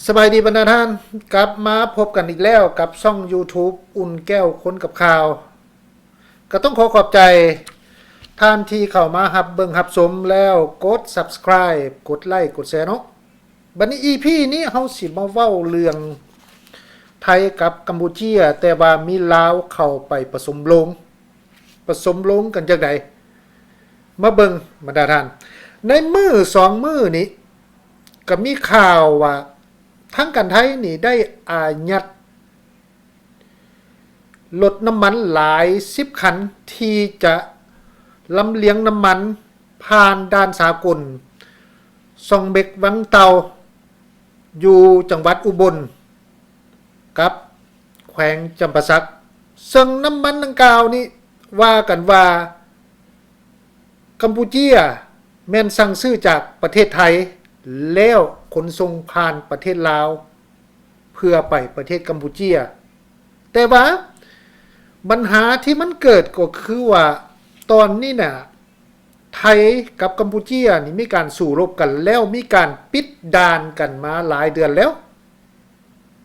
ສະບາຍດີບັນດາທ່ານ, ກັບມາພົບກັນອີກແລ້ວກັບຊ່ອງ YouTube ອຸ່ນແກ້ວຄົນກັບຂ່າວ. ກໍຕ້ອງຂໍຂອບໃຈທ່ານທີ່ເຂົ້າມາຮັບເບິ່ງຮັບຊົມແລ້ວ ກົດ Subscribe ກົດໄລ ກົດແຊເນາະ. ບັດນີ້ ອີພີ ນີ້ເຮົາຊິມາເວົ້າເລື່ອງໄທກັບກຳປູເຈຍ, ແຕ່ວ່າມີລາວເຂົ້າໄປປະສົມໂລງ. ປະສົມໂລງກັນຈັ່ງໃດ? ມາເບິ່ງບັນດາທ່ານ. ໃນມື້ສອງມື້ນີ້ ກໍມີຂ່າວວ່າ ທາງການໄທນີ້ໄດ້ອາຍັດລົດນ້ຳມັນຫຼາຍສິບຄັນ ທີ່ຈະລຳລຽງນ້ຳມັນຜ່ານດ່ານສາກົນຊ່ອງເບັກວັງເຕົ່າ ຢູ່ຈັງຫວັດອຸບົນ ກັບແຂວງຈຳປາສັກ. ເຊິ່ງນ້ຳມັນດັ່ງກ່າວນີ້ ວ່າກັນວ່າ ກຳປູເຈຍແມ່ນສັ່ງຊື້ຈາກປະເທດໄທ ແລ້ວຂົນສົ່ງຜ່ານປະເທດລາວ ເພື່ອໄປປະເທດກຳປູເຈຍ. ແຕ່ວ່າບັນຫາທີ່ມັນເກີດກໍຄືວ່າ ຕອນນີ້ນະ ໄທກັບກຳປູເຈຍນີ້ມີການສູ້ລົບກັນ ແລ້ວມີການປິດດ່ານກັນມາຫຼາຍເດືອນແລ້ວ.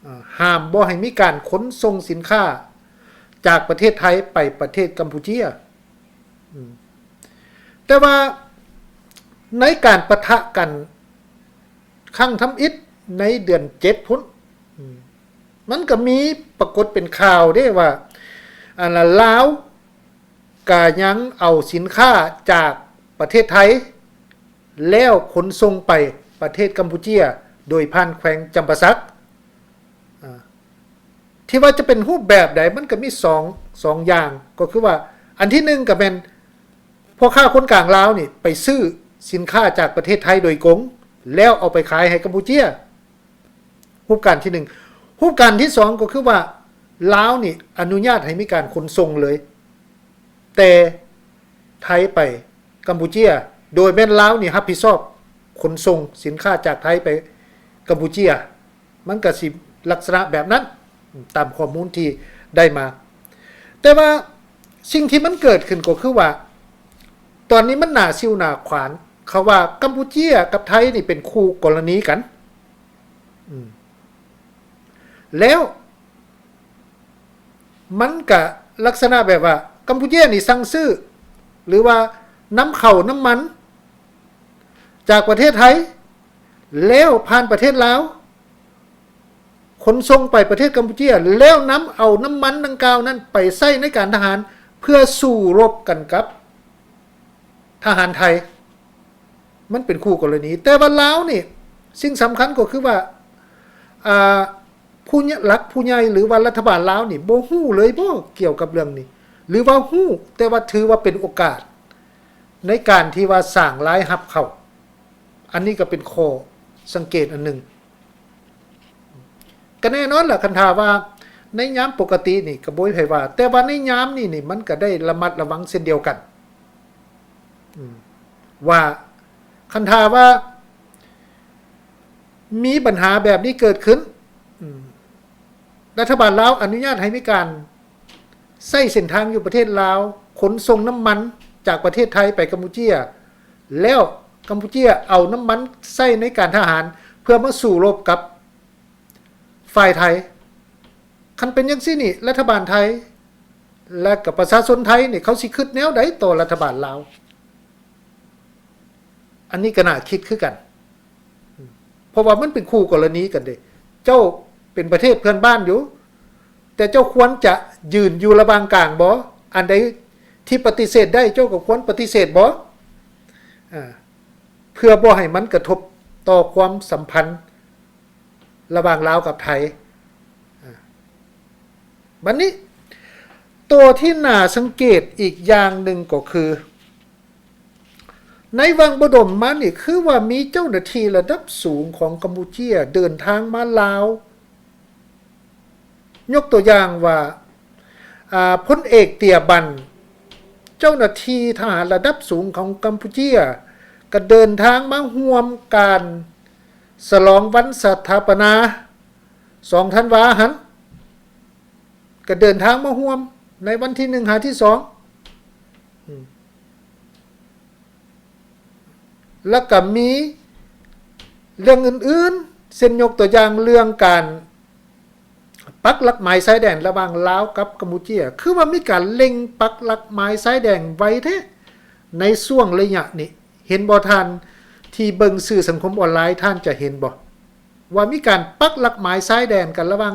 ອາ ຫ້າມບໍ່ໃຫ້ມີການຂົນສົ່ງສິນຄ້າຈາກປະເທດໄທໄປປະເທດກຳປູເຈຍ. ອືມ ແຕ່ວ່າໃນການປະທະກັນຄັ້ງທຳອິດໃນເດືອນເຈັດພຸ້ນ ອືມ ມັນກໍມີປາກົດເປັນຂ່າວເດ້ວ່າ ອັນລາວ ກະຍັງເອົາສິນຄ້າຈາກປະເທດໄທ ແລ້ວຂົນສົ່ງໄປປະເທດກຳປູເຈຍ ໂດຍຜ່ານແຂວງຈຳປາສັກ. ອາ ທີ່ວ່າຈະເປັນຮູບແບບໃດ ມັນກໍມີສອງ ສອງຢ່າງ ກໍຄືວ່າ ອັນທີໜຶ່ງກໍແມ່ນ ພໍ່ຄ້າຄົນກາງລາວນີ້ໄປຊື້ສິນຄ້າຈາກປະເທດໄທໂດຍກົງ ແລ້ວເອົາໄປຂາຍໃຫ້ກຳປູເຈຍ. ຮູບການທີໜຶ່ງ. ຮູບການທີສອງກໍຄືວ່າ ລາວນີ້ອະນຸຍາດໃຫ້ມີການຂົນສົ່ງເລີຍ ແຕ່ໄທໄປກຳປູເຈຍ ໂດຍແມ່ນລາວນີ້ຮັບຜິດຊອບຂົນສົ່ງສິນຄ້າຈາກໄທໄປກຳປູເຈຍ. ມັນກະຊິລັກສະນະແບບນັ້ນ ຕາມຂໍ້ມູນທີ່ໄດ້ມາ. ແຕ່ວ່າສິ່ງທີ່ມັນເກີດຂຶ້ນກໍຄືວ່າ ຕອນນີ້ມັນໜ້າສິວໜ້າຂວານ ເຂົາວ່າກຳປູເຈຍກັບໄທນີ້ເປັນຄູ່ກໍລະນີກັນ. ອືມ ແລ້ວມັນກະລັກສະນະແບບວ່າ ກຳປູເຈຍນີ້ສັ່ງຊື້ ຫຼືວ່ານຳເຂົ້ານ້ຳມັນຈາກປະເທດໄທ ແລ້ວຜ່ານປະເທດລາວ ຂົນສົ່ງໄປປະເທດກຳປູເຈຍ ແລ້ວນຳເອົານ້ຳມັນດັ່ງກ່າວນັ້ນໄປໃຊ້ໃນການທະຫານ ເພື່ອສູ້ລົບກັນກັບ ທະຫານໄທ ມັນເປັນຄູ່ກໍລະນີ. ແຕ່ວ່າລາວນີ້ ສິ່ງສຳຄັນກໍຄືວ່າ ອ່າ ຜູ້ ຫຼັກຜູ້ໃຫຍ່ ຫຼືວ່າລັດຖະບານລາວນີ້ ບໍ່ຮູ້ເລີຍບໍ ກ່ຽວກັບເລື່ອງນີ້ ຫຼືວ່າຮູ້ ແຕ່ວ່າຖືວ່າເປັນໂອກາດໃນການທີ່ວ່າສ້າງລາຍຮັບເຂົ້າ. ອັນນີ້ກໍເປັນຂໍ້ສັງເກດອັນໜຶ່ງ. ກໍແນ່ນອນລະ ຄັນຖ້າວ່າໃນຍາມປົກກະຕິນີ້ກໍບໍ່ມີໃຜວ່າ, ແຕ່ວ່າໃນຍາມນີ້ນີ້ ມັນກໍໄດ້ລະມັດລະວັງເຊັ່ນດຽວກັນ ອືມ ວ່າຄັນຖ້າວ່າມີບັນຫາແບບນີ້ເກີດຂຶ້ນ ອືມ ລັດຖະບານລາວອະນຸຍາດໃຫ້ມີການໃຊ້ເສັ້ນທາງຢູ່ປະເທດລາວ ຂົນສົ່ງນ້ຳມັນຈາກປະເທດໄທໄປກຳປູເຈຍ ແລ້ວກຳປູເຈຍເອົານ້ຳມັນໃຊ້ໃນການທະຫານ ເພື່ອມາສູ້ລົບກັບ ຝ່າຍໄທ. ຄັນເປັນຈັ່ງຊີ້ນີ້ ລັດຖະບານໄທ ແລະ ກໍປະຊາຊົນໄທນີ້ ເຂົາຊິຄິດແນວໃດຕໍ່ລັດຖະບານລາວ? ອັນນີ້ກໍໜ້າຄິດຄືກັນ ເພາະວ່າມັນເປັນຄູ່ກໍລະນີກັນເດ້. ເຈົ້າເປັນປະເທດເພື່ອນບ້ານຢູ່ ແຕ່ເຈົ້າຄວນຈະຢືນຢູ່ລະຫວ່າງກາງບໍ? ອັນໃດທີ່ປະຕິເສດໄດ້ ເຈົ້າກໍຄວນປະຕິເສດບໍ? ອາ ເພື່ອບໍ່ໃຫ້ມັນກະທົບຕໍ່ຄວາມສຳພັນ ລະຫວ່າງລາວກັບໄທ. ອາ ບັດນີ້ ຕົວທີ່ໜ້າສັງເກດອີກຢ່າງໜຶ່ງກໍຄື ໃນຫວ່າງບໍ່ດົນມານີ້ ຄືວ່າມີເຈົ້າໜ້າທີ່ລະດັບສູງຂອງກຳປູເຈຍເດີນທາງມາລາວ. ຍົກຕົວຢ່າງວ່າ ອາ ພົນເອກ ເຕຍບັນ ເຈົ້າໜ້າທີ່ທະຫານລະດັບສູງຂອງກຳປູເຈຍ ກໍເດີນທາງມາຮ່ວມການສະຫຼອງວັນສະຖາປະນາ ສອງທັນວາຫັ້ນ ກໍເດີນທາງມາຮ່ວມໃນວັນທີໜຶ່ງຫາທີສອງ ອືມ ແລ້ວກໍມີເລື່ອງອື່ນ ເຊັ່ນຍົກຕົວຢ່າງເລື່ອງການປັກຫຼັກໝາຍຊາຍແດນລະຫວ່າງລາວກັບກຳປູເຈຍ ຄືວ່າມີການເລັ່ງປັກຫຼັກໝາຍຊາຍແດນໄວແທ້ໃນຊ່ວງໄລຍະນີ້ ເຫັນບໍ່ທ່ານ? ທີ່ເບິ່ງສື່ສັງຄົມອອນລາຍ ທ່ານຈະເຫັນບໍ່ວ່າມີການປັກຫຼັກໝາຍຊາຍແດນກັນລະຫວ່າງ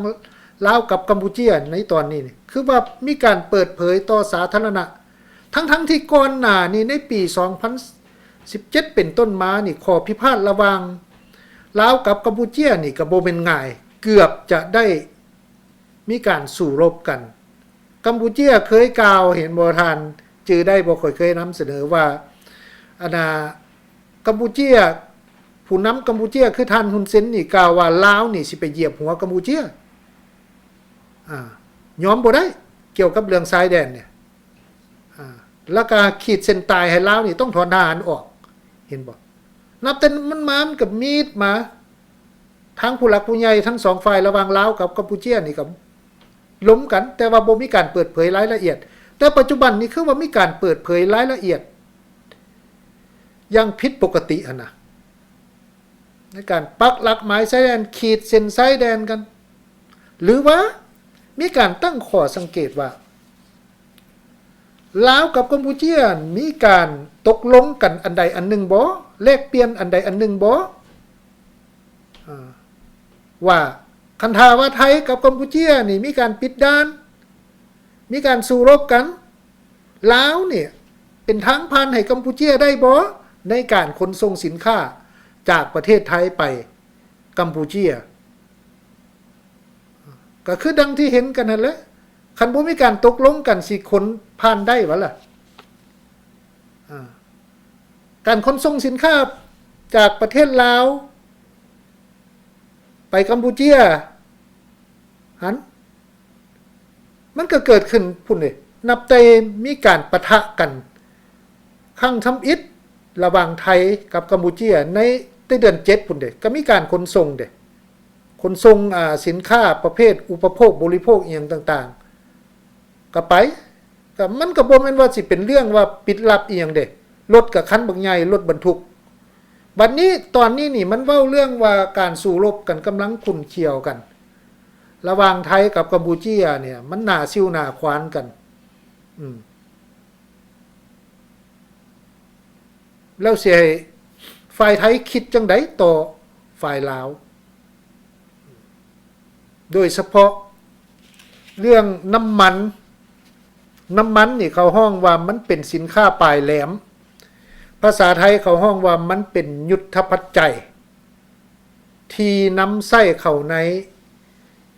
ລາວກັບກຳປູເຈຍໃນຕອນນີ້ນີ້ ຄືວ່າມີການເປີດເຜີຍຕໍ່ສາທາລະນະ ທັງໆທີ່ກ່ອນໜ້ານີ້ໃນປີສອງພັນສິບເຈັດເປັນຕົ້ນມານີ້ ຂໍ້ພິພາດລະຫວ່າງລາວກັບກຳປູເຈຍນີ້ກໍບໍ່ແມ່ນງ່າຍ ເກືອບຈະໄດ້ມີການສູ້ລົບກັນ. ກຳປູເຈຍເຄີຍກ່າວ ເຫັນບໍ່ທ່ານຈື່ໄດ້ບໍ່? ຂ້ອຍເຄີຍນຳສະເໜີວ່າ ອັນນ່າ ກຳປູເຈຍ ຜູ້ນຳກຳປູເຈຍຄືທ່ານ ຮຸນເຊັນ ນີ້ກ່າວວ່າລາວນີ້ຊິໄປຢຽບຫົວກຳປູເຈຍ ອາ ຍອມບໍ່ໄດ້ກ່ຽວກັບເລື່ອງຊາຍແດນນີ້ ອາ ແລ້ວກໍຂີດເສັ້ນຕາຍໃຫ້ລາວນີ້ຕ້ອງຖອນທະຫານອອກ ເຫັນບໍ່? ນັບແຕ່ນັ້ນມາມັນກໍມີດມາ ທາງຜູ້ຫຼັກຜູ້ໃຫຍ່ທັງສອງຝ່າຍລະຫວ່າງລາວກັບກຳປູເຈຍນີ້ກໍລົມກັນ ແຕ່ວ່າບໍ່ມີການເປີດເຜີຍລາຍລະອຽດ ແຕ່ປັດຈຸບັນນີ້ຄືວ່າມີການເປີດເຜີຍລາຍລະອຽດຢ່າງຜິດປົກກະຕິຫັ້ນນະ ໃນການປັກຫຼັກໝາຍຊາຍແດນ ຂີດເສັ້ນຊາຍແດນກັນ ຫຼືວ່າມີການຕັ້ງຂໍ້ສັງເກດວ່າ ລາວກັບກຳປູເຈຍມີການຕົກລົງກັນອັນໃດອັນໜຶ່ງບໍ່? ແລກປ່ຽນອັນໃດອັນໜຶ່ງບໍ່? ອາ ວ່າຄັນຖ້າວ່າໄທກັບກຳປູເຈຍນີ້ມີການປິດດ່ານ ມີການສູ້ລົບກັນ ລາວນີ້ເປັນທາງຜ່ານໃຫ້ກຳປູເຈຍໄດ້ບໍ່ ໃນການຂົນສົ່ງສິນຄ້າຈາກປະເທດໄທໄປກຳປູເຈຍ? ກໍຄືດັ່ງທີ່ເຫັນກັນຫັ້ນແຫຼະ ຄັນບໍ່ມີການຕົກລົງກັນ ຊິຂົນຜ່ານໄດ້ຫວາລະ? ອາ ການຂົນສົ່ງສິນຄ້າຈາກປະເທດລາວໄປກຳປູເຈຍຫັ້ນ ມັນກໍເກີດຂຶ້ນພຸ້ນເດ ນັບແຕ່ມີການປະທະກັນຄັ້ງທຳອິດລະຫວ່າງໄທກັບກຳປູເຈຍ ໃນແຕ່ເດືອນເຈັດພຸ້ນເດ ກໍມີການຂົນສົ່ງເດ ຂົນສົ່ງ ອາ ສິນຄ້າປະເພດອຸປະໂພກບໍລິໂພກອີ່ຫຍັງຕ່າງໆ ກໍໄປ ກໍ ມັນກໍບໍ່ແມ່ນວ່າຊິເປັນເລື່ອງວ່າປິດລັບອີ່ຫຍັງເດ ລົດກໍຄັນບັກໃຫຍ່ ລົດບັນທຸກ. ບັດນີ້ ຕອນນີ້ນີ້ ມັນເວົ້າເລື່ອງວ່າການສູ້ລົບກັນກຳລັງຂຸ້ນຂ້ຽວກັນ ລະຫວ່າງໄທກັບກຳປູເຈຍນີ້ ມັນໜ້າຊິວໜ້າຂວານກັນ ອືມ ແລ້ວຊິໃຫ້ຝ່າຍໄທຄິດຈັ່ງໃດຕໍ່ຝ່າຍລາວ? ໂດຍສະເພາະເລື່ອງນ້ຳມັນ, ນ້ຳມັນນີ້ເຂົາຮ້ອງວ່າມັນເປັນສິນຄ້າປາຍແຫຼມ, ພາສາໄທເຂົາຮ້ອງວ່າມັນເປັນຍຸດທະປັດໄຈທີ່ນຳໃຊ້ເຂົ້າໃນ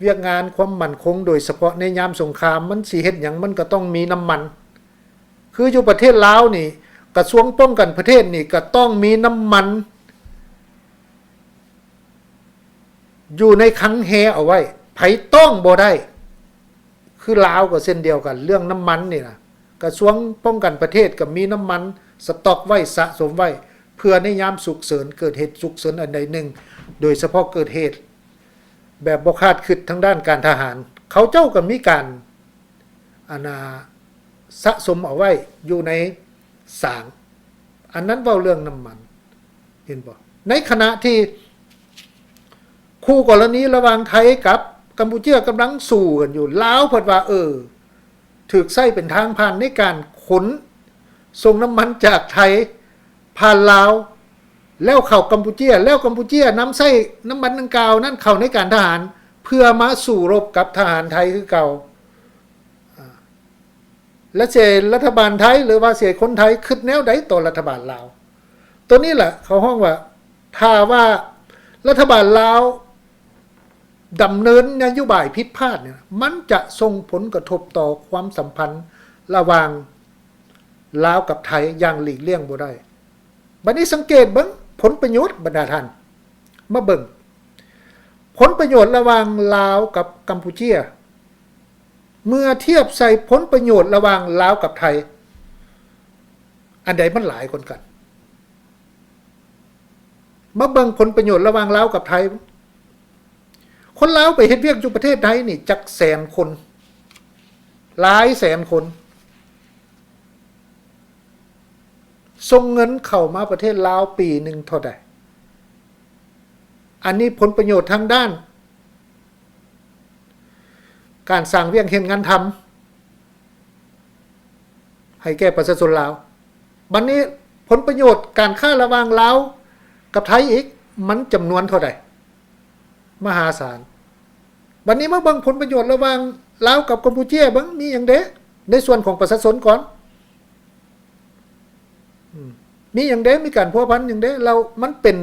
ວຽກງານຄວາມໝັ້ນຄົງ, ໂດຍສະເພາະໃນຍາມສົງຄາມ ມັນຊິເຮັດຫຍັງມັນກໍຕ້ອງມີນ້ຳມັນ. ຄືຢູ່ປະເທດລາວນີ້ ກະຊວງປ້ອງກັນປະເທດນີ້ກະຕ້ອງມີນ້ຳມັນ ຢູ່ໃນຄັງແຮເອົາໄວ້ ໃຜຕ້ອງບໍ່ໄດ້. ຄືລາວກໍເຊັ່ນດຽວກັນ ເລື່ອງນ້ຳມັນນີ້ນະ ກະຊວງປ້ອງກັນປະເທດກໍມີນ້ຳມັນສະຕັອກໄວ້ ສະສົມໄວ້ ເພື່ອໃນຍາມສຸກເສີນ ເກີດເຫດສຸກເສີນອັນໃດໜຶ່ງ ໂດຍສະເພາະເກີດເຫດແບບບໍ່ຄາດຄິດທາງດ້ານການທະຫານ ເຂົາເຈົ້າກໍມີການ ອັນນ່າ ສະສົມເອົາໄວ້ຢູ່ໃນສາງ ອັນນັ້ນເວົ້າເລື່ອງນ້ຳມັນ ເຫັນບໍ່? ໃນຂະນະທີ່ຄູ່ກໍລະນີລະຫວ່າງໄທກັບກຳປູເຈຍກຳລັງສູ້ກັນຢູ່ ລາວເພິ່ນວ່າ ເອີ ຖືກໃຊ້ເປັນທາງຜ່ານໃນການຂົນສົ່ງນ້ຳມັນຈາກໄທຜ່ານລາວ ແລ້ວເຂົ້າກຳປູເຈຍ ແລ້ວກຳປູເຈຍນຳໃຊ້ນ້ຳມັນດັ່ງກ່າວນັ້ນເຂົ້າໃນການທະຫານ ເພື່ອມາສູ້ລົບກັບທະຫານໄທຄືເກົ່າ. ອາ ແລະ ຊິໃຫ້ລັດຖະບານໄທ ຫຼືວ່າຊິໃຫ້ຄົນໄທຄິດແນວໃດຕໍ່ລັດຖະບານລາວ? ໂຕນີ້ແຫຼະເຂົາຮ້ອງວ່າ ຖ້າວ່າລັດຖະບານລາວດຳເນີນນະໂຍບາຍຜິດພາດນີ້ ມັນຈະສົ່ງຜົນກະທົບຕໍ່ຄວາມສຳພັນລະຫວ່າງລາວກັບໄທຢ່າງຫຼີກລ່ຽງບໍ່ໄດ້. ບັດນີ້ສັງເກດເບິ່ງຜົນປະໂຫຍດ ບັນດາທ່ານ ມາເບິ່ງຜົນປະໂຫຍດລະຫວ່າງລາວກັບກຳປູເຈຍ ເມື່ອທຽບໃສ່ຜົນປະໂຫຍດລະຫວ່າງລາວກັບໄທ ອັນໃດມັນຫຼາຍກວ່າກັນ? ມາເບິ່ງຜົນປະໂຫຍດລະຫວ່າງລາວກັບໄທ. ຄົນລາວໄປເຮັດວຽກຢູ່ປະເທດໄທນີ້ຈັກແສນຄົນ, ຫຼາຍແສນຄົນ. ສົ່ງເງິນເຂົ້າມາປະເທດລາວປີໜຶ່ງເທົ່າໃດ? ອັນນີ້ຜົນປະໂຫຍດທາງດ້ານການສ້າງວຽກເຮັດງານທຳໃຫ້ແກ່ປະຊາຊົນລາວ. ບັດນີ້ຜົນປະໂຫຍດການຄ້າລະຫວ່າງລາວກັບໄທອີກ ມັນຈຳນວນເທົ່າໃດ? ມະຫາສານ. ບັດນີ້ມາເບິ່ງຜົນປະໂຫຍດລະຫວ່າງລາວກັບກຳປູເຈຍເບິ່ງ ມີຫຍັງເດ ໃນສ່ວນຂອງປະຊາຊົນກ່ອນ. ອືມ ມີຫຍັງເດ ມີການພົວພັນຫຍັງເດ ແລ້ວມັນເປັນ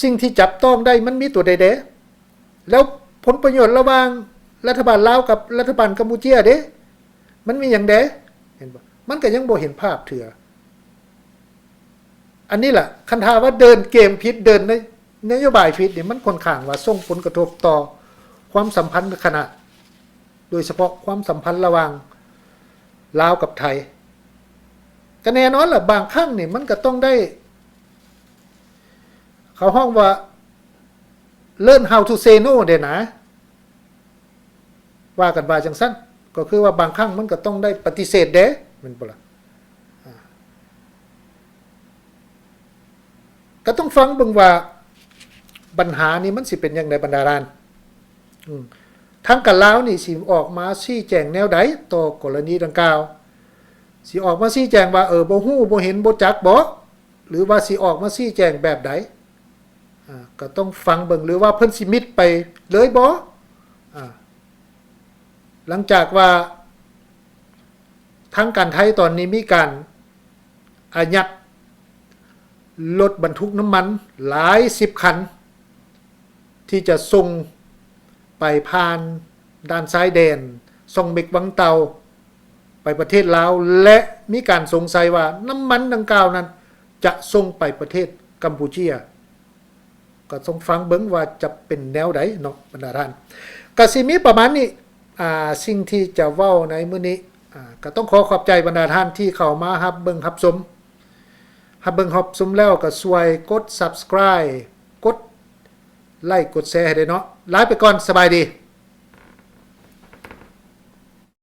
ສິ່ງທີ່ຈັບຕ້ອງໄດ້ ມັນມີຕົວໃດເດ ແລ້ວຜົນປະໂຫຍດລະຫວ່າງລັດຖະບານລາວກັບລັດຖະບານກຳປູເຈຍເດ ມັນມີຫຍັງເດ ເຫັນບໍ່? ມັນກໍຍັງບໍ່ເຫັນພາບເທື່ອ. ອັນນີ້ລະ ຄັນຖ້າວ່າເດີນເກມຜິດ ເດີນໃນນະໂຍບາຍຜິດນີ້ ມັນຂ້ອນຂ້າງວ່າສົ່ງຜົນກະທົບຕໍ່ຄວາມສຳພັນຂະໜາດ ໂດຍສະເພາະຄວາມສຳພັນລະຫວ່າງລາວກັບໄທ. ກໍແນ່ນອນລະ ບາງຄັ້ງນີ້ມັນກໍຕ້ອງໄດ້ ເຂົາຮ້ອງວ່າ learn how to say no ເດ້ນະ. ວ່າກັນວ່າຈັ່ງຊັ້ນ ກໍຄືວ່າບາງຄັ້ງມັນກໍຕ້ອງໄດ້ປະຕິເສດເດ້ ແມ່ນບໍ່ລະ? ອາ ກໍຕ້ອງຟັງເບິ່ງວ່າບັນຫານີ້ມັນຊິເປັນຈັ່ງໃດ ບັນດາທ່ານ. ອືມ ທາງການລາວນີ້ຊິອອກມາຊີ້ແຈງແນວໃດຕໍ່ກໍລະນີດັ່ງກ່າວ? ຊິອອກມາຊີ້ແຈງວ່າ ເອີ ບໍ່ຮູ້ ບໍ່ເຫັນ ບໍ່ຈັກບໍ? ຫຼືວ່າຊິອອກມາຊີ້ແຈງແບບໃດ? ອາ ກໍຕ້ອງຟັງເບິ່ງ ຫຼືວ່າເພິ່ນຊິມິດໄປເລີຍບໍ? ອາ ຫຼັງຈາກວ່າທາງການໄທຕອນນີ້ມີການອາຍັດລົດບັນທຸກນ້ຳມັນຫຼາຍສິບຄັນ ທີ່ຈະສົ່ງໄປຜ່ານດ່ານຊາຍແດນຊ່ອງເມັກວັງເຕົ່າ ໄປປະເທດລາວ ແລະ ມີການສົງໄສວ່ານ້ຳມັນດັ່ງກ່າວນັ້ນຈະສົ່ງໄປປະເທດກຳປູເຈຍ. ກໍຕ້ອງຟັງເບິ່ງວ່າຈະເປັນແນວໃດເນາະ ບັນດາທ່ານ. ກໍຊິມີປະມານນີ້ ອ່າ ສິ່ງທີ່ຈະເວົ້າໃນມື້ນີ້ ອ່າ ກໍຕ້ອງຂໍຂອບໃຈບັນດາທ່ານທີ່ເຂົ້າມາຮັບເບິ່ງຮັບຊົມ. ຮັບເບິ່ງຮັບຊົມແລ້ວກໍຊ່ວຍກົດ subscribe ກົດໄລກ໌ ກົດແຊໃຫ້ແດ່ເນາະ. ລາໄປກ່ອນ ສະບາຍດີ.